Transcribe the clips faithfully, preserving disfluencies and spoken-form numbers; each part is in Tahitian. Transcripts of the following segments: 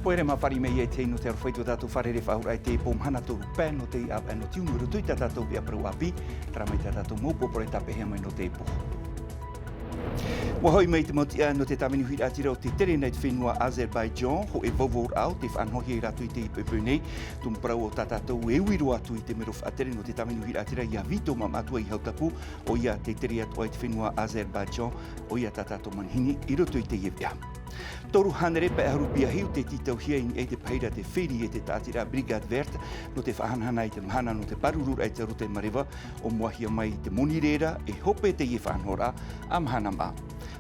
Pō ere mā fāriʻi mai ia i te hei nō te aroha i tō tātou fārerei faʻahou i teie pō mahana toru pae nō te aʻo ʻe nō te unu i roto i tā tātou veʻa parau ʻāpī, terā mai tā tātou mau pōpōraʻa tāpeʻahia mai nō teie pō. ʻUa hoʻi mai te mau tiʻa nō te tāvini huiraʻatira o tē tere nei te fenua Azerbaijan, hōʻē vauvau raʻa o tē faʻanahohia ia rātou i teie poʻipoʻi nei, tumu parau o tā tātou e ui roa atu i te mero faʻatere nō te tāvini huiraʻatira ia Vito Maamaatua i Hautapu, ʻoia tē tere atoʻa i te fenua Azerbaijan, ʻoia tā tātou manihini i roto i teie veʻa. Toru hānere pae ʻahuru piahi tē tītauhia i niʻa i te pahi ra te ferry e te tāʻatiraʻa Brigade Verte, nō te faʻahanahana i te mahana nō te pārururaʻa i te roto i te mareva, ʻo mua hia mai i te moni reira e hope teie faʻanahoraʻa a mahana maʻa.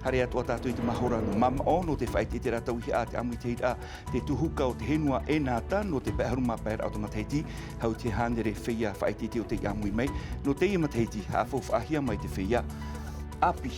Haere atoʻa tātou i te mahora nō Maamaʻo, nō te faʻaʻiteʻite ra tauihaʻa te ʻāmuitahiraʻa te tuhuka o te henua ʻEnata, nō te pae ʻahuru mā pae raʻa o te matahiti, hau te hānere feiā faʻaʻiteʻite o tei ʻāmui mai, nō teie matahiti, haʻafaufaʻahia mai te feiā ʻāpī.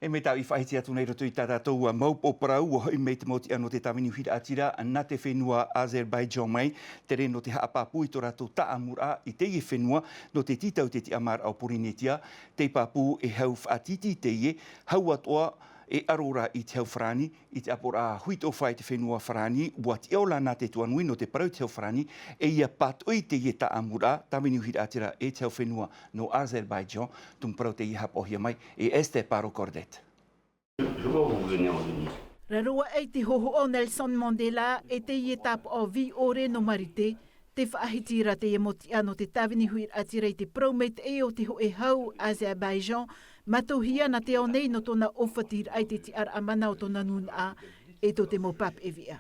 E mai tāʻu i faʻahiti atu nei roto i tā tātou mau pōpōraʻa, ʻua hoʻi mai te mau tiʻa nō te tāvini huiraʻatira nā te fenua Azerbaijan mai, tere nō te haʻapāpū i tō rātou taʻamuraʻa i teie fenua, nō te tītau i te tiʻamāraʻa o Pōrīnetia, tei pāpū e hau faʻatītī teie, hau atoʻa e ʻaro ra i te hau farāni, i te ʻāpoʻoraʻa Hui Toʻofa i te fenua Farāni, ʻua tiʻa ʻōlana te tuanui nō te parau i te hau Farāni, e ʻia pātoʻi teie taʻamuraʻa, tāvini huiraʻatira e te hau fenua nō Azerbaijan, tumu parau teie haʻapaʻohia mai e Esther Paro Cordet. Je vois où vous venez en venir. Raro aʻe i te hōhoʻa o Nelson Mandela, e teie tāpaʻo vī ʻore nō Marite, tē faʻahiti ra teie mau tiʻa nō te tāvini huiraʻatira i te parau maitaʻi o te hōʻē hau Azerbaijan, mātauhia nā te ao nei nō tōna ʻōfatiraʻa i te tiʻaraʻa mana o tōna nūnaʻa, e tō te mau pāpaʻi veʻa.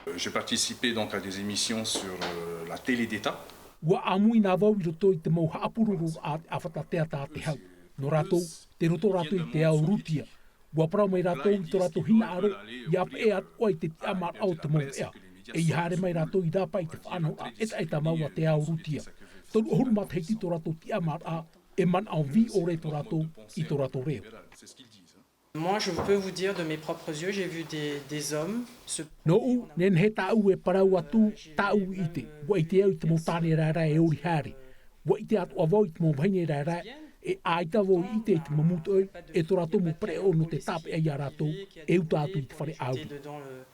Euh, j'ai participé donc à des émissions sur, euh, la télé d'État. ʻUa ʻāmuina vau i roto i te mau haʻapurororaʻa a te ʻāfata teata a te hau. Nō rātou, tei roto rātou i te ao Rūtia. ʻUa parau mai rātou i tō rātou hinaʻaro, ʻia peʻe atoʻa i te tiʻamāraʻa o te mau veʻa. E ʻia haere mai rātou i rāpae i te faʻanahoraʻa ʻetaʻeta mau a te ao Rūtia. Toru ʻahuru matahiti tō rātou tiʻamāraʻa, e manaʻo vī ʻore tō rātou, i tō rātou reo. Moi, je peux vous dire de mes propres yeux, j'ai vu des, des hommes se... Nōʻu, nehenehe tāʻu e parau atu, tāʻu i ʻite, ʻua ʻite au i te mau tāne raerae e ori haere. ʻUa ʻite atoʻa vau i te mau vahine raerae, e ʻaita vau i ʻite i te mau mūtoʻi, e tō rātou mau pereʻoʻo nō te tāpeʻa ia rātou, e uta atu i te fare ʻāuri. Dans le,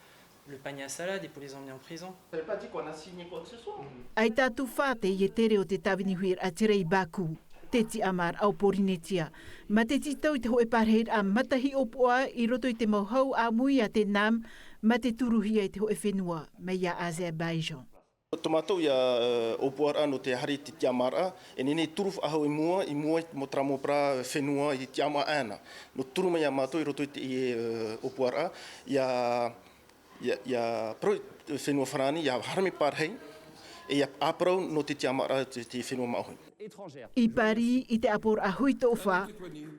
le panier à salade et pour les emmener en prison. Ça veut pas dire qu'on a signé quoi que ce soit. ʻAita atu fā teie tere o te tāvini huiraʻatira i Baku, te tiʻamāraʻa o Pōrīnetia, mā te tītau i te hōʻē pārahiraʻa matahiʻopoʻa i roto i te mau hau ʻāmui a te NAM, mā te turuhia i te hōʻē fenua, mai iā Azerbaijan. Tō mātou ia, e, ʻōpuaraʻa nō te haere i te tiʻamāraʻa, e nehenehe e toru faʻahou i mua, i mua i te mau, terā mau parau fenua i tiʻamāraʻa ana. Nō te toru mai iā mātou i roto i te, e, ʻōpuaraʻa, ia, ia, ia parau i te fenua Farāni, ia haere mai pārahi, e ia ʻāparau nō te tiʻamāraʻa te, te fenua māʻohi. I Paris, i te ʻāpoʻoraʻa Hui Toʻofa.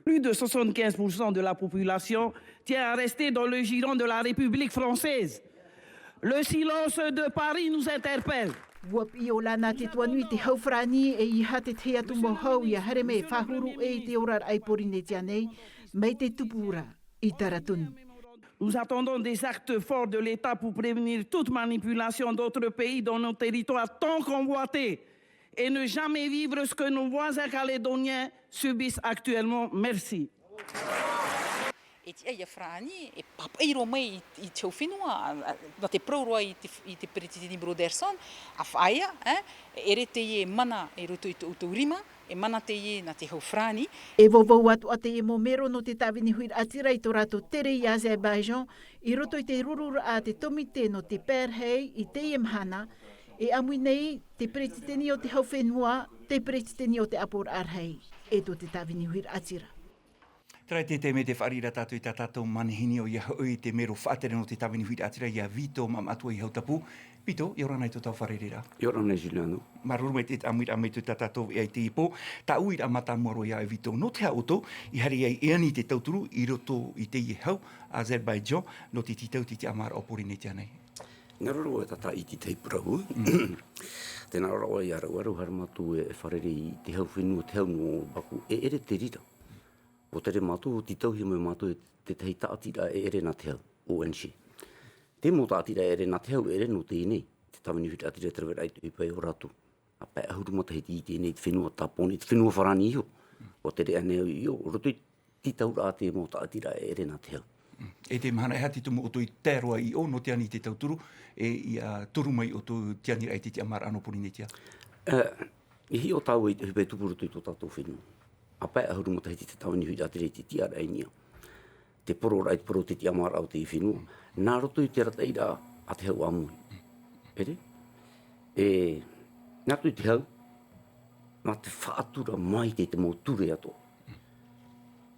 Plus de soixante-quinze pour cent de la population tient à rester dans le giron de la République française. Le silence de Paris nous interpelle. ʻUa piʻi ʻōlana te tuanui i te hau Farāni, e ʻeiaha te tahi atu mau hau ʻia haere mai e faʻahuru ʻē i te oraraʻa i Pōrīnetia nei, mai te tupu ra i Taratoni. Nous attendons des actes forts de l'État pour prévenir toute manipulation d'autres pays dans nos territoires tant convoités et ne jamais vivre ce que nos voisins calédoniens subissent actuellement. Merci. E tiʻa ia Farāni, e pāpaʻi roa mai i, i te hau fenua, a, a, nā te parau roa i te, i te peretiteni Brotherson, ʻa faʻaea, e, e ʻere teie e mana i roto i tō ʻoutou rima, e mana teie nā te hau Farāni. E vauvau atoʻa teie mau mero nō te tāvini huiraʻatira i tō rātou tere i Azerbaijan, i roto i te rururaʻa a te tōmite nō te pārahi i teie mahana, e ʻāmui nei te peretiteni o te hau fenua, te peretiteni o te ʻāpoʻoraʻa rahi, e tō te tāvini huiraʻatira. Terā te taime tē fāriʻi ra tātou i tā tātou manihini ʻoia hoʻi te mero faʻatere nō te tāvini huiraʻatira iā Vito Maamaatua i Hautapu. Vito, ʻia ora na i tō tātou fārereiraʻa. ʻIa ora na Juliano. Māuruuru maitaʻi i te ʻāmuiraʻa mai i tā tātou veʻa i teie pō. Tāʻu uiraʻa mātāmua roa iā ʻoe Vito, nō te aha ʻoutou i haere ai e ani i te tauturu i roto i teie hau Azerbaijan nō te tītau i te tiʻamāraʻa o Pōrīnetia nei? Nā roto i tā tāʻu i te tahi parau. Mm. Tē nā roto ʻoe iā rāua, rāua haere mātou e, e fārerei i te hau fenua, te hau nō Baku, e ʻere te reira. ʻUa tere mātou, tītauhia mai mātou e tētahi tāʻatiraʻa e ʻere nā te hau, O N G. Te mau tāʻatiraʻa e ʻere nā te hau, e ʻere nō teie nei, te tāvini huiraʻatira e te raveraʻa i te ʻohipa e ora atu. ā pae ʻahuru matahiti i teie nei te fenua Tāpōnē, te fenua farāni iho. ʻUa tere ānei au i ʻō, roto i te tauraʻa te mau tāʻatiraʻa e ʻere nā te hau. E te mahana, e aha te tumu ʻoutou i tae roa i ʻō nō te ani i te tauturu, e ia turu mai ʻoutou te aniraʻa i te tiʻamāraʻa nō Pōrīnetia? E, i hiʻo tāua i te ʻohipa e tupu roto i tō tātou fenua. ʻA pae ʻahuru matahiti te tāvini huiraʻatira i te tiʻaraʻa i niʻa. Te poroʻraʻa i te poro o te tiʻamāraʻa o te fenua. Nā roto i te arataʻiraʻa a te hau ʻāmui. ʻEre? E, nā roto i te hau, nā te faʻatura mai te, te mau ture atoʻa.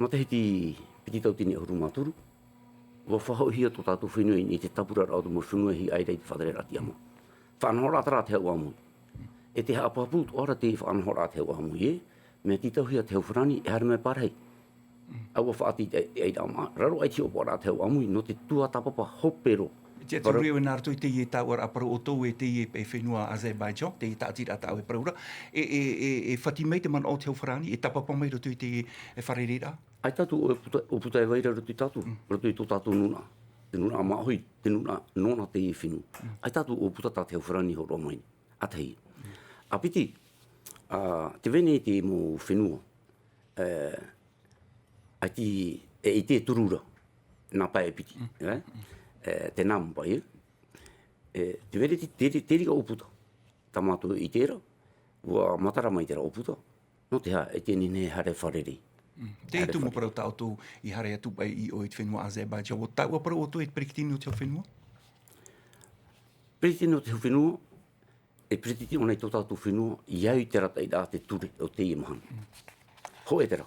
Matahiti piti tauatini ʻahuru mā toru, ʻua faʻahoʻihia tō tātou fenua i, i te tāpuraraʻa o te mau fenua e hiʻa ai ra i te faʻatereraʻa tiʻamā. Faʻanahoraʻa terā a te hau ʻāmui. E te haʻapāpū atoʻa ra te faʻanahoraʻa a te hau ʻāmui, e, mea tītauhia te hau farāni, e haere mai pārahi. ʻA ʻua faʻatītauhia te, te ʻairaʻa mā, raro aʻe i te hiʻopoʻaraʻa a te hau ʻāmui, nō te tuatāpapa hope roa. Te atu Parau- reo e nā roto i teie tāuʻaraʻa parau ʻoutou e teie pae fenua Azerbaijan, teie tāʻatiraʻa tāʻu e parau ra. E, e, e, e fati mai te manaʻo o te hau farāni, e tāpapa mai roto i teie, e, fārereiraʻa? ʻAita atu ʻōputa, ʻōputa e vai ra roto i tātou, roto i tō tātou nūnaʻa. Te nūnaʻa māʻohi, te nūnaʻa nōna teie fenua. ʻAita atu ʻōputa tā te hau farāni e hōroʻa mai nei. ʻA tahi. ʻA piti, ā, tē vai nei te mau fenua, e, ʻaita, e, i te turu ra, nā pae e piti, e? E, te nā pae, e? E, tē vai nei te, te, te reira ʻōputa. Tā mātou e ʻite ra, ʻua matara mai terā ʻōputa. Nō te aha, e te nehenehe e haere fārerei. Te Haere tumu fārerei. Parau tā ʻoutou i haere atu paʻi i ʻō i te fenua Azerbaijan. ʻUa tae ʻua parau ʻoutou e te peretiteni o te hau fenua? Peretiteni o te hau fenua, e peretiteni ʻōna i tō tātou fenua, i au i te arataʻiraʻa te ture o teie mahana. Hōʻē terā.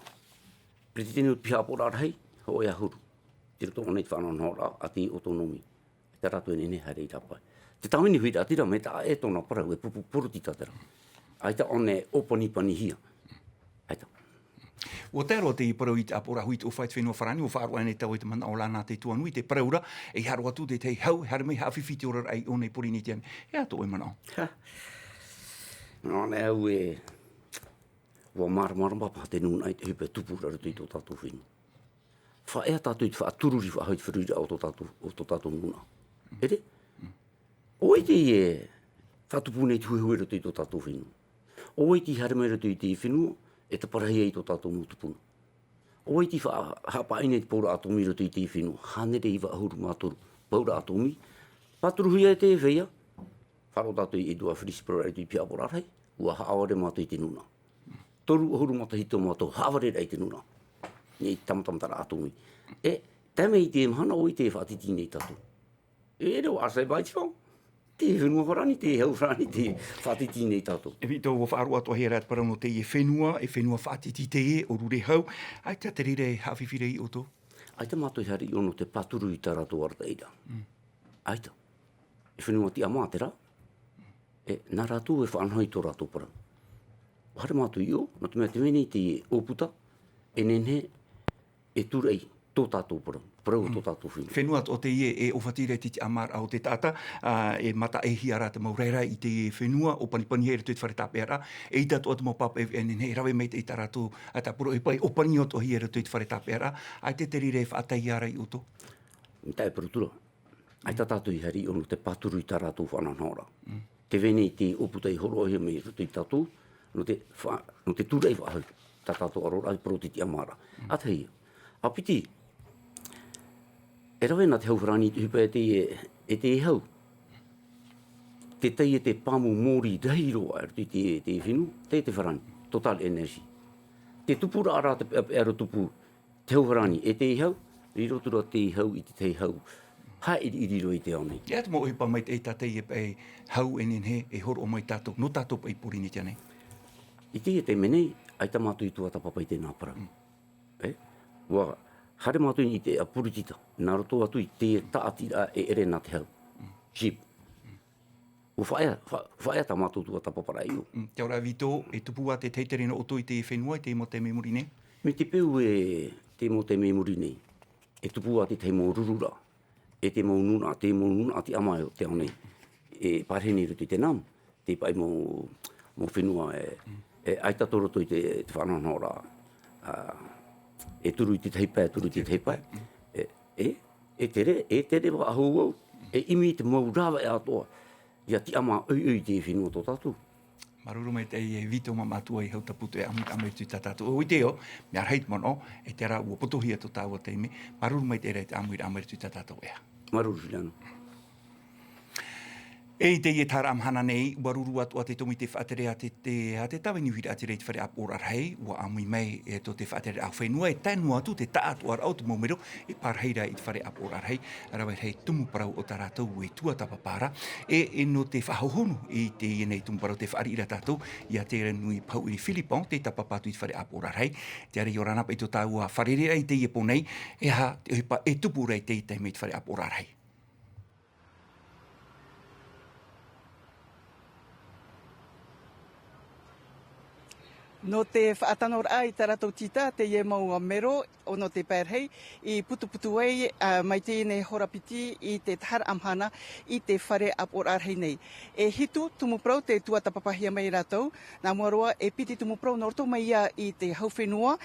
Peretiteni o te pihaʻapoʻoraʻa rahi, hōʻē ʻahuru. Tei roto ʻōna i te faʻanahonahoraʻa a te autonomi. Terā atoʻa e nehenehe e haere i rāpae. Te tāvini huiraʻatira, mai tā ʻoe e tōna parau, e pupu poritita terā. ʻAita ʻōna e ʻōpanipanihia. ʻAita. ʻUa tae roa teie parau i te ʻāpoʻoraʻa hui tuʻa fā i te fenua farāni, ʻua faʻaroʻo ānei tāua i te manaʻo o Lana Tetuanui, te parau ra, e haere atu te tahi hau, haere mai haʻafifi te oraraʻa i ʻō nei Pōrīnetia nei. E aha tō ʻoe manaʻo? Ha. Nō nei au e, ʻua māramarama paha te nūnaʻa i te ʻohipa e tupu ra roto i tō tātou fenua. Faʻaea tātou i te faʻatururi faʻahou i te feruriraʻa o tō tātou, o tō tātou nūnaʻa. ʻEre? ʻO vai teie e faʻatupu nei te huehue roto i tō tātou fenua? ʻO vai tei haere mai roto i teie fenua, e taparahi ai tō tātou mau tupuna? ʻO vai tei faʻa-, haʻapaʻo nei te paura ʻātōmī roto i teie fenua? Hānere iva ʻahuru mā toru paura ʻātōmī. Pāturuhia e te feiā. Faʻaroʻo tātou i Edward Frisch, parauraʻa i te pihaʻapoʻoraʻa rahi, ʻua haʻavare mātou i te nūnaʻa. Toru ʻahuru matahiti tō mātou haʻavareraʻa i te nūnaʻa. I te tāmatamataraʻa ʻātōmī. E, tae mai i te mahana ʻo vai tei faʻatītī nei tātou? E reo Azerbaijan, te fenua farāni, te hau farāni, tei faʻatītī nei tātou. E Vito, ʻua faʻaroʻo atoʻahia ra te parau nō teie fenua, e fenua faʻatītī teie, ʻōrure hau, ʻaita te reira e haʻafifi ra iā ʻoutou? ʻAita mātou e haere i ʻō nō te pāturu i tā rātou arataʻiraʻa. ʻAita. E fenua tiʻamā terā. E, nā rātou e faʻanaho i tō rātou parau. ʻUa haere mātou i ʻō, nō te mea tē vai nei te ʻōputa, e nehenehe, e tūraʻi tō tātou parau, parau o tō tātou fenua. Fenua atoʻa teie e ʻōfati ra i te tiʻamāraʻa o te taʻata, ā, e mataʻaehia ra te mau raerae i teie fenua, ʻōpanipani ai roto i te fare tāpeʻaraʻa, eʻita atoʻa te mau pāpaʻi e nehenehe e rave mai i tā rātou, ā, tāpura ʻohipa e ʻōpani atoʻahia roto i te fare tāpeʻaraʻa, ʻaita te reira e faʻatae ra iā ʻoutou? Mai te parau atu ra. ʻAita tātou i haere i ʻō nō te pāturu i tā rātou faʻanahonahoraʻa. Tē vai nei te ʻōputa i hōroʻahia mai roto iā tātou, nō te fa-, nō te tūraʻi faʻahou, tā tātou ʻaroraʻa, te parau o te tiʻamāraʻa. ʻA tahi. ʻA piti, e rave na te hau farāni i te ʻohipa e te, e te hau. Te tai e te pāmu mōrī rahi roa, roto i te, te fenua, te, te farāni, Total Energy. Te tupuraʻa ra te peʻapeʻa ra tupu, te hau farāni, e te hau, riro atu ra te hau i te tahi hau. Haʻiriʻiri roa i te ao nei. E aha te mau ʻohipa maitaʻi tā teie paʻi hau e nehenehe e hōroʻa mai tātou, nō tātou paʻi Pōrīnetia nei? I teie taime nei, ʻaita mātou i tuatāpapa i teie parau. E? ʻUa haere mātou i te ʻāpurutita, nā roto atu i te tāʻatiraʻa e ʻere nā te hau. Jeep. ʻUa faʻaea, fa-, faʻaea tā mātou tuatāpaparaʻa i ʻō. Mm, kia ora Vito, e tupu ā te tahi tere nō ʻoutou i te fenua, i te mau taime i muri nei? Mai te peu e te mau taime i muri nei, e tupu ā te tahi mau rururaʻa, e te mau nūnaʻa, te mau nūnaʻa tiʻamā o te ao nei. E pārahi nei roto i te NAM, te paʻi mau, mau fenua e, e ʻaita tō roto i te, te faʻanahonahoraʻa, ā, e turu i te tahi pae, turu i te tahi pae. E, e, e tere, e tere faʻahou au, e ʻimi i te mau rāveʻa atoʻa. ʻIa tiʻamā ʻoiʻoi i te fenua tō tātou. Māuruuru maitaʻi e Vito Mamaatua i hau taputu e ʻāmuiraʻa mai i roto i tā tātou. ʻUa ʻite au, mea rahi te manaʻo, e terā ʻua potohia tō tāua taime, māuruuru maitaʻi i te ʻāmuiraʻa mai i roto i tā tātou ʻēʻa. Māuruuru, Silano. E i teie taharaʻa mahana nei, ʻua ruru atoʻa te tōmite faʻatere a te, te, a te tāvini uiraʻatira i te fare ʻāpoʻoraʻa rahi, ʻua ʻāmui mai, e, tō te faʻatere ʻāuʻa fenua, e tae noa atu te taʻatoʻaraʻa o te mau mero, e pārahi ra i te fare ʻāpoʻoraʻa rahi, rave rahi tumu parau o tā rātou e tuatāpapa ra, e, e nō te faʻahohonu i teie nei tumu parau te fāriʻi ra tātou, iā Terenui Pauʻiri Philippon, tei tāpapa atu i te fare ʻāpoʻoraʻa rahi, te ʻāreʻa ʻo Rana Paʻi tō tāua fārereiraʻa i teie pō nei, e aha, te ʻohipa e tupu ra i teie taime i te fare ʻāpoʻoraʻa rahi. Nō te faʻatanoraʻa i tā rātou tītā, teie mau mero, ʻo nō te pae rahi, i putuputu ai, ā, mai teie nei hora piti i te taharaʻa mahana i te fare ʻāpoʻoraʻa rahi nei. E hitu tumu parau tei tuatāpapahia mai e rātou, nā mua roa e piti tumu parau nō roto mai ia i te hau fenua,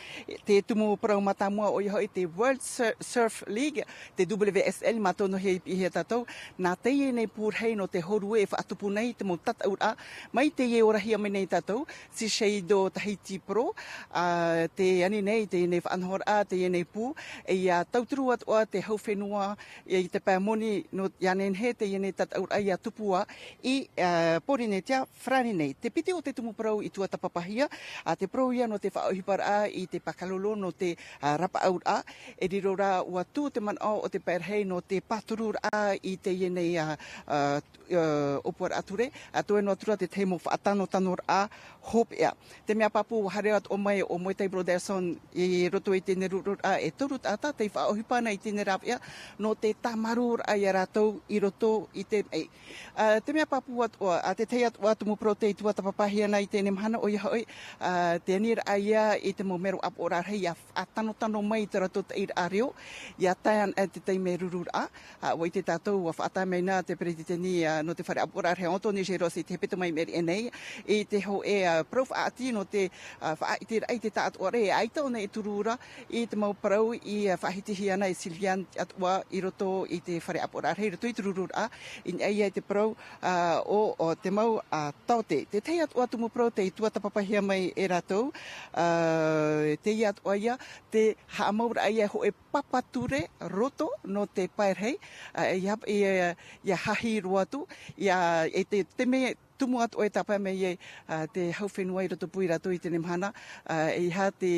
te tumu parau mātāmua ʻoia hoʻi te World Sur-, Surf League, te W S L, mātou nō hea i piʻihia tātou, nā teie nei pū rahi nō te hōrue e faʻatupu nei te mau tataʻuraʻa, mai teie ʻorahia mai nei tātou, Shiseido Tahiti Pro, ā, tē ani nei, teie nei faʻanahoraʻa, teie nei pū, e ʻia tauturu atoʻa te hau fenua, i te pae moni, nō, ʻia nehenehe teie nei tataʻuraʻa ʻia tupu ā, i, ā, Pōrīnetia, Farāni nei. Te piti o te tumu parau i tuatāpapahia, ā, te parau ia nō te faʻaʻohiparaʻa i te pakalolo nō te, ā, rapaʻauraʻa. E riro rā ʻua tū te manaʻo o te pae rahi nō te pātururaʻa i teie nei, ā, ā, ā, ʻōpuaraʻa ture, ā, toe noa atu ra te tahi mau faʻatanotanoraʻa hopeʻa. Te mea pāpū, ʻua haere atoʻa mai ʻo Moetai Brotherson i roto i teie nei rururaʻa, e toru taʻata tei faʻaʻohipa na i teie nei rāveʻa nō te tāmarūraʻa ia rātou i roto i te maʻi. Ā, te mea pāpū atoʻa, ā, te tahi atoʻa tumu parau tei tuatāpapahia na i teie nei mahana, ʻoia hoʻi, ā, te aniraʻa ia i te mau mero ʻāpoʻoraʻa rahi ʻia faʻatanotano mai i tō rātou taʻiraʻa reo, ʻia tae ana i te taime rururaʻa. Ā, ʻua ʻite tātou, ʻua faʻatae mai na te peretiteni, ā, nō te fare ʻāpoʻoraʻa rahi, Anthony Géros, i te hepetoma i maʻiri aʻe nei, i te hōʻē, ā, parau faʻaʻati nō te, ā, faʻaʻiteraʻa i te taʻatoʻaraʻa, ʻaita ʻōna e turu ra, i te mau parau i, ā, faʻahitihia na e Sylviane atoʻa i roto i te fare ʻāpoʻoraʻa rahi, i roto i te rururaʻa, i niʻa ia i te parau, ā, ʻo, ʻo te mau, ā, taote. Te tahi atoʻa tumu parau tei tuatāpapahia mai e rātou, ā, teie atoʻa ia, te haʻamauraʻa ia hōʻē papa ture roto nō te pae rahi, ā, ʻia, ʻia, ʻia hahi roa atu, ʻia, e te, te mea tumu atoʻa e tāpae mai ai, ā, te hau fenua i rotopū ia rātou i teie nei mahana, ā, eiaha te,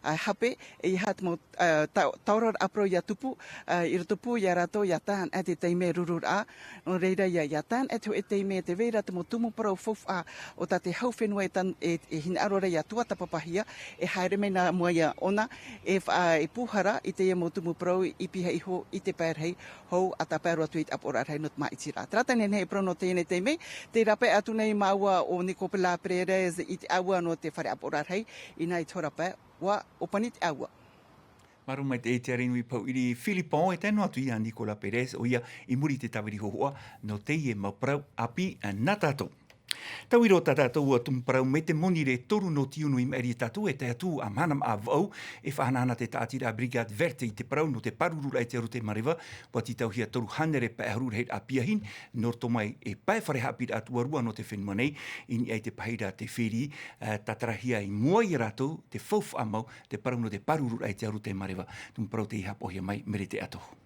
ā, hape, eiaha te mau, ā, tao-, taororaʻa parau ʻia tupu, ā, i rotopū ia rātou ʻia tae ana i te taime rururaʻa. Nō reira ïa, ʻia tae ana i te hōʻē taime, tē vai ra te mau tumu parau faufaʻa o tā te hau fenua e tan-, e, e hinaʻaro ra ʻia tuatāpapahia, e haere mai nā mua ia ʻōna, e fa-, e pūhara i teie mau tumu parau i pihaʻi iho i te pae rahi, hou ʻa tāpae roa atu i te ʻāpoʻoraʻa rahi nō te māʻitiraʻa. Terā tāne nei e parau nō teie nei taime, tei rāpae atu nei māua ʻo Nicolas Pérez i te ʻāua nō te fare ʻāpoʻoraʻa rahi, ʻinaha i te hora pae, ʻua ʻōpani te ʻāua. Māuruuru maitaʻi Terenui Pauʻiri Philippon, e tae noa atu ia Nicolas Pérez, ʻoia i muri i te tāviri hōhoʻa nō teie mau parau ʻāpī nā tātou. Tauiro tā tātou tumu parau mai te moni ra e toru nō Tiunu i maʻiri ia tātou, e tae atu ā Mahana Maʻa Vaʻu, e faʻahanahana te tāʻatiraʻa Brigade Verte i te parau nō te pārururaʻa i te aru tei Mareva, ʻua tītauhia toru hānere pae ʻahuru rahiraʻa piahi, nō roto mai e pae fare haʻapiʻiraʻa tuarua nō te fenua nei, i niʻa i te pahī ra te ferry, ā, tātarahia i mua ia rātou te faufaʻa mau, te parau nō te pārururaʻa i te aru tei Mareva, tumu parau tei haʻapaʻohia mai Merete Atohu.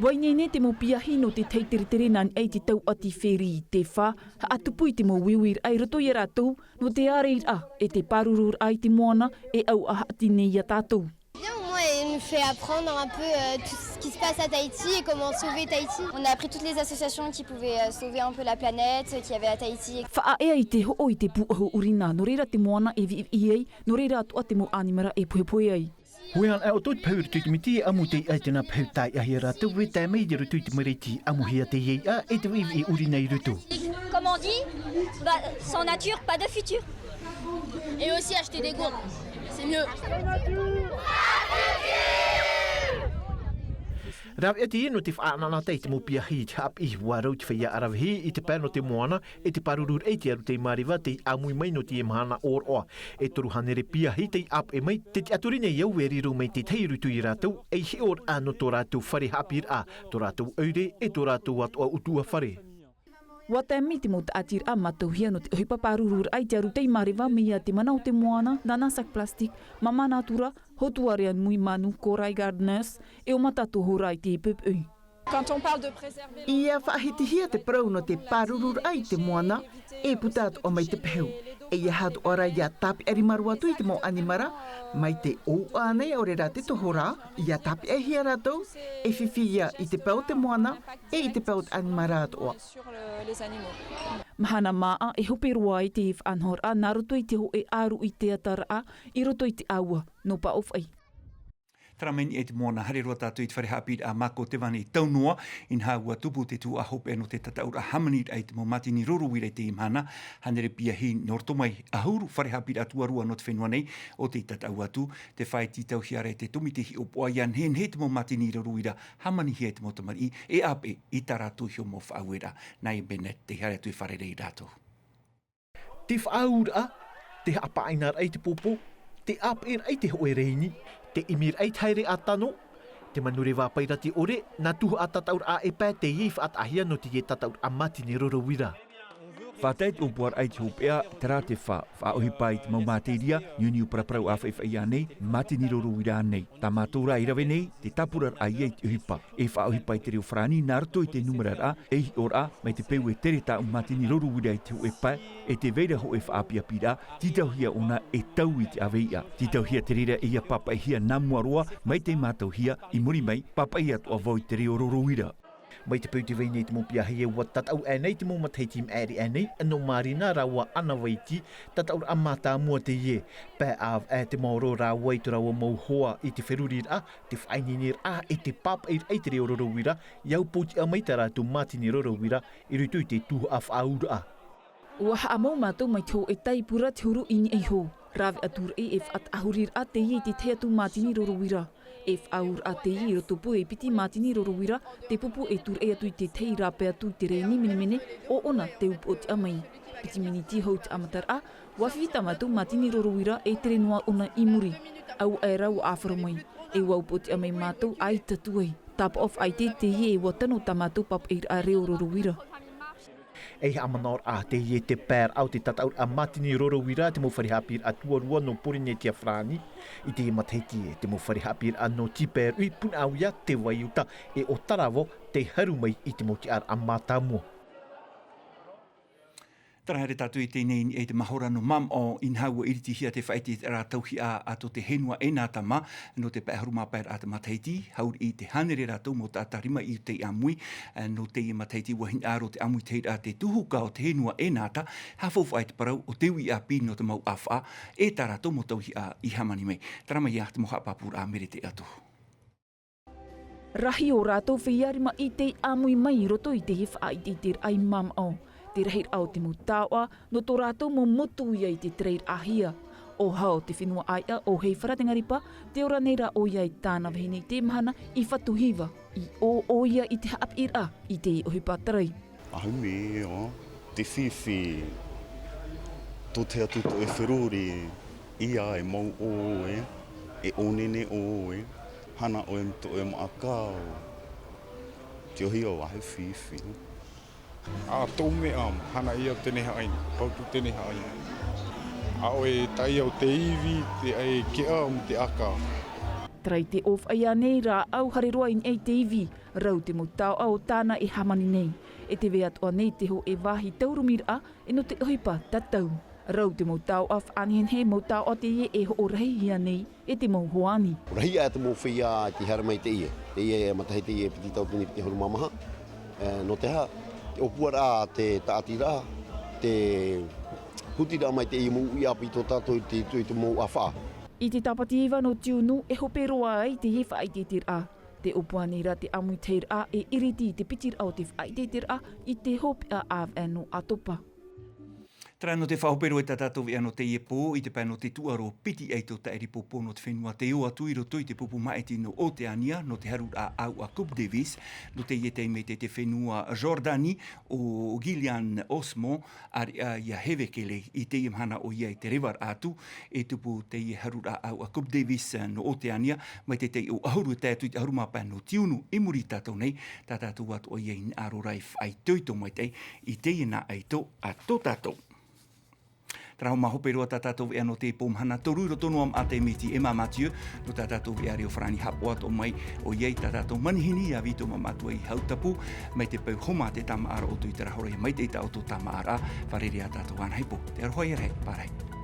ʻUa ineine te mau piahi nō te tahi teretere nā niʻa i te tauʻati ferry i te fā, haʻatupu i te mau uiuiraʻa i roto ia rātou, nō te āreiraʻa, e te pārururaʻa i te moana, e au ʻa haʻati nei ia tātou. Bien, au moins, il nous fait apprendre un peu, euh, tout ce qui se passe à Tahiti et comment sauver Tahiti. On a appris toutes les associations qui pouvaient, euh, sauver un peu la planète, euh, qu'il y avait à Tahiti. Faʻaea i te hoʻo i te pūʻohu ʻurina, nō reira te moana e viʻiviʻi ai, nō reira atoʻa te mau ʻānimara e pohepohe ai. Hōʻē anaʻe ʻoutou i te pahu i roto i te miti, ʻamu i te iʻa i tēnā pahu tāiʻahia rātou, e tae mai i roto i te maraiti, ʻamuhia te iʻa e te viʻiviʻi ʻurina i roto. Comme on dit, bah, sans nature, pas de futur. Et aussi acheter des gourdes, c'est mieux. Rāveʻa teie nō te faʻaʻanaʻanatae i te mau piahi i te haʻapiʻi, ʻua rau te feiā ʻaravihi i te pae nō te moana, e te pārururaʻa i te aru tei Mareva tei ʻāmui mai nō teie mahana ʻōroʻa. E toru hānere piahi tei ʻāpeʻe mai, tē tiʻaturi nei au e riro mai te tahi i roto ia rātou, ei hiʻoraʻa nō tō rātou fare haʻapiʻiraʻa, tō rātou ʻoire, e tō rātou atoʻa ʻutuʻafare. ʻUa tae mai te mau tāʻatiraʻa mātauhia nō te ʻohipa pārururaʻa i te aru tei māreva mai iā te mana o te moana, nana sac plastique, māmā nātura, hotu area nui manu, corail gardeners, e ʻōmata tō hora i te pupuʻi. Quand on parle de préserver l'environnement, ʻIa faʻahitihia te parau nō te pārururaʻa i te moana, e puta atoʻa mai te pehu. E ʻia haʻatoʻa rā ʻia tāpeʻa rima roa atu i te mau ʻanimara, mai te ʻōuʻa nei ʻaore rā te tohorā, ʻia tāpeʻahia rātou, e fifi ia i te pae o te moana, e i te pae o te ʻanimara atoʻa. Sur le, les animaux. Mahana māʻa e hope roa ai te faʻanahoraʻa nā roto i te hōʻē ʻaru i te ataraʻa, i roto i te ʻāua, nō Paʻofaʻi. Terā mai nei te moana, haere roa tātou i te fare haʻapiʻiraʻa Mākotevane i Taunoa, inaha ʻua tupu te tuhaʻa hopeʻa nō te tataʻuraʻa hāmaniraʻa i te mau mātini roro uira i teie mahana, hānere piahi nō roto mai, ʻahuru fare haʻapiʻiraʻa tuarua nō te fenua nei, ʻo tei tataʻu atu, te fāʻi tītauhia ra e te tōmite hiʻopoʻa ʻia nehenehe te mau mātini roro uira, hāmanihia e te mau tamariʻi, e ʻāpeʻe i tā rātou iho mau faʻaueraʻa. Naomi Bennett, tei haere atu e fārerei ia rātou. Te faʻaauraʻa, te haʻapaʻinaʻaraʻa i te pōpō, te ʻāpeʻeraʻa i te hōʻē rēni, te ʻimiraʻa i te haere ʻa tano, te manureva pairati ʻore, nā tuhaʻa tataʻuraʻa e pae teie i faʻataʻahia nō teie tataʻuraʻa mātini roro uira. Faʻatae te ʻōpuaraʻa i te hopeʻa, terā te fa-, faʻaʻohipa i te mau mātēria, niuniu paraparau ʻāfaʻifaʻi ānei, mātini roro uira ānei. Tā mātou rā i rave nei, te tāpuraraʻa ia i te ʻohipa. E faʻaʻohipa i te reo farāni nā roto i te numeraraʻa, e hiʻoraʻa, mai te peu e tere tāʻu mātini roro uira i te hōʻē pae, e tē vai ra hōʻē faʻaapiʻapiraʻa, tītauhia ʻōna e tau i te ʻāveiʻa. Tītauhia te reira e ʻia pāpaʻihia nā mua roa, mai tei mātauhia, i muri mai, pāpaʻi atoʻa vau i te reo roro uira. Mai te peu tē vai nei te mau piahi e ʻua tataʻu aʻe nei te mau matahiti i maʻiri aʻe nei, nō Marina rāua ʻana Vaiti, tataʻuraʻa mātāmua teie. Pae ʻāvaʻe te maoro rāua i tō rāua mau hoa i te feruriraʻa, te faʻaineineraʻa, e te pāpaʻiraʻa i te reo roro uira, ʻia upootiʻa mai tā rātou mātini roro uira, i roto i te tuhaʻa faʻaauraʻa. ʻUa haʻamau mātou mai te hōʻē taipura te huru i niʻa iho. Rave atu raʻi e faʻataʻahuriraʻa teie i te tahi atu mātini roro uira. E faʻaauraʻa teie i roto pū e piti mātini roro uira, te pupu e tūraʻi atu i te tahi rāpae atu i te rēni menemene, ʻo ʻōna te upootiʻa mai. Piti miniti hou te haʻamataraʻa, ʻua fifi tā mātou mātini roro uira e tere noa ʻōna i muri. Auaʻe rā ʻua ʻāfaro mai. E ʻua upootiʻa mai mātou ʻaita atu ai. Tāpaʻo faʻaʻite teie e ʻua tano tā mātou pāpaʻiraʻa reo roro uira. Ei haʻamanaʻoraʻa teie te paeraʻa o te tataʻuraʻa mātini roro uira te mau fare haʻapiʻiraʻa tuarua nō Pōrīnetia Farāni. I teie matahiti, te mau fare haʻapiʻiraʻa nō Tīpae Ruʻi, Punaʻauia, Te Vai Uta, e ʻo Taravao, tei haru mai i te mau tiʻaraʻa mātāmua. Terā haere tātou i teie nei i te mahora nō Māmaʻo, inaha ʻua iritihia te faʻaʻiteʻiteraʻa tauihaʻa a tō te henua ʻEnatama, nō te pae ʻahuru mā pae raʻa te matahiti, hauriʻi te hānere rātou mau taʻata rima i te ʻāmui, ā, nō teie matahiti ʻua hinaʻaro te ʻāmuitahiraʻa te tuhuka o te henua ʻEnata, haʻafaufaʻa i te parau o te uʻi ʻāpī nō te mau ʻāfaʻa, e tā rātou mau tauihaʻa i hāmani mai. Terā mai ia te mau haʻapāpūraʻa Merete Atohu. Rahi ō rātou feiā rima i tei ʻāmui mai i roto i teie faʻaʻiteʻiteraʻa i Māmaʻo. Te rahiraʻa o te mau taoʻa, nō tō rātou mau motu ia i te tereraʻahia. ʻO Hao te fenua ʻāiʻa o Heifarā Te Ngaripa, tē ora nei rā ʻoia i tāna vahine i te mahana i Fatuhiva, i ʻō ʻoia i te haʻapiʻiraʻa i te ʻohipa tarai. ʻAhu mea, te fifi, tō te atu tō e feruri, ia e mau ʻoe, e ʻōnene ʻoe, hana ʻoe me tō e maʻakau. Te ohi o ʻahu fifi. A tō meʻa, hana ia tēnei haʻaina, pau tū tēnei haʻaina. A ʻoe taʻia o te ivi, te ʻai keʻa mo te ʻaka. Tarai te ʻōfaʻi ānei rāʻau haere roa i niʻa i te ivi, rau te mau taoʻa o tāna e hāmani nei. E tē vai atoʻa nei te hōʻē vāhi taurumiraʻa, e nō te ʻohipa tatau. Rau te mau taoʻa faʻanehenehe mau taoʻa teie e hoʻo rahihia nei e te mau hoani. Rahi aʻe te mau feiā i te haere mai teie. Teie e matahiti e piti tauatini piti ʻahuru mā maha. E, nō te aha, te ʻōpuaraʻa, te tāʻatiraʻa, te hutiraʻa mai teie mau uʻi ʻāpī tō tātou i te, i te mau ʻāfaʻa. I te tāpati iva nō Tiunu e hope roa ai teie faʻaʻiteʻiteraʻa. Tē ʻōpua nei rā te ʻāmuitahiraʻa e iriti i te pitiraʻa o te faʻaʻiteʻiteraʻa i te hopeʻa ʻāvaʻe nō ʻAtopa. Tara nō te faʻahope roa i tā tātou veʻa nō teie pō, i te pae nō te tuʻaro piti ʻaito taʻiripōpō nō te fenua tei ō atu i roto i te pupu māʻiti nō Oteania, nō te haruraʻa ʻāuʻa Coupe Davis, nō teie taime te fenua Jordanie, ʻo Gillian Osmo, ʻāreʻa iā Hevekele i teie mahana ʻoia i te revaraʻa atu, e tupu teie haruraʻa ʻāuʻa Coupe Davis nō Oteania, mai te tahi ʻahuru e tae atu i te ʻahuru mā pae nō tiunu i muri i tātou nei, tā tātou atoʻa ia i hinaʻaro ra e faʻaitoito maitaʻi i teie nā ʻaito a tō tātou. Tara hoʻi mā hope roa tā tātou veʻa nō te pō mahana toru i roto noa maʻa te miti Emma Mathieu, nō tā tātou veʻa reo farani haʻapaʻo atoʻa mai, ʻoia i tā tātou manihini iā Vito Mamatua i Hautapu, mai te peu homa te tāmāʻaraʻa ʻoutou i te rahora ia maitaʻi tā ʻoutou tāmāʻaraʻa, fārerei ā tātou anahi pō, te aroha ia rahi, pārahi.